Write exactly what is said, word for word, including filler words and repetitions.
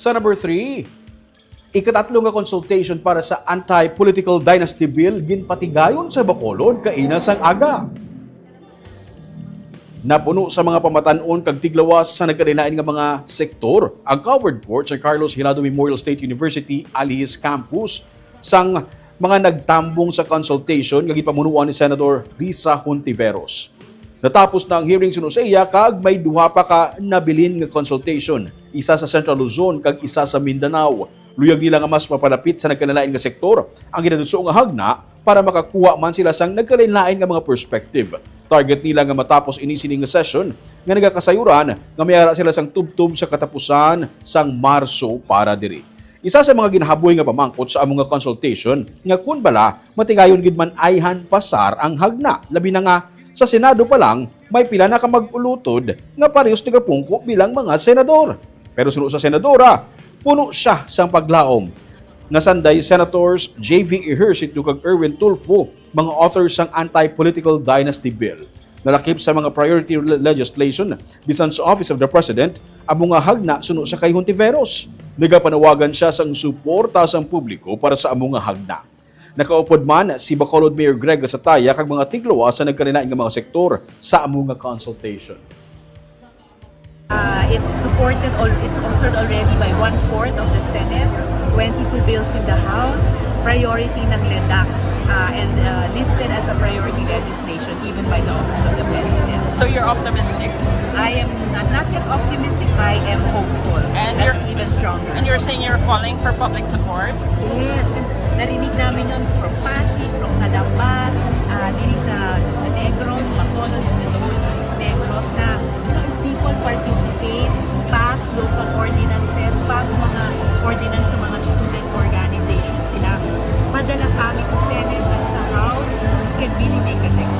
Sa number three, ikatatlo nga consultation para sa anti-political dynasty bill ginpatigayon sa Bacolod kaina sang aga. Napuno sa mga pamatan-on kag tiglawas sa nagkalain-lain nga mga sektor ang covered court sa Carlos Hilado Memorial State University Alijes Campus sang mga nagtambong sa consultation nga ginpamunuan ni Senador Risa Hontiveros. Natapos na ang hearing suno sa iya kag may duha pa ka nabilin nga consultation, isa sa Central Luzon kag isa sa Mindanao. Luyag nila nga mas mapalapit sa nagkalain-lain nga sektor ang ginaduso nga hagna para makakuha man sila sang nagkalain-lain nga mga perspective. Target nila nga matapos ini sini nga session nga nagakasayuran nga may ara sila sang tubtob sa katapusan sang Marso para diri. Isa sa mga ginahaboy nga pamangkot sa amo nga consultation nga kun bala matigayon gid man ayhan pasar ang hagna, labi na nga sa Senado pa lang may pila na ka mag-ulutod nga parehos nagapungko bilang mga senador. Pero suno sa senadora, puno siya sang paglaom nga sanday Senators J V Ejercito kag Erwin Tulfo, mga authors sang Anti-Political Dynasty Bill. Nalakip sa mga priority le-, legislation bisan sa Office of the President amo nga hagna suno sa kay Hontiveros. Nagapanawagan siya sang suporta sang publiko para sa amo nga hagna. Nakaupod man si Bacolod Mayor Greg Gasataya kag mga tiglawas sa nagkalain-lain nga mga sektor sa amo nga consultation. Uh, it's supported, al- it's authored already by one-fourth of the Senate, twenty-two bills in the House, priority ng LEDAC, uh, and uh, listed as a priority legislation even by the Office of the President. So you're optimistic? I am, I'm not yet optimistic, I am hopeful. And That's you're- even stronger. And you're saying you're calling for public support? Yes, and narinig namin yun from Pasig, from Calamba, ah, diri sa, sa Negros, Bacolod, Negros na, you know, if people participate, pass local ordinances, pass mga ordinance sa mga student organizations nila, padala sa amin sa Senate at sa House, it can really make a difference.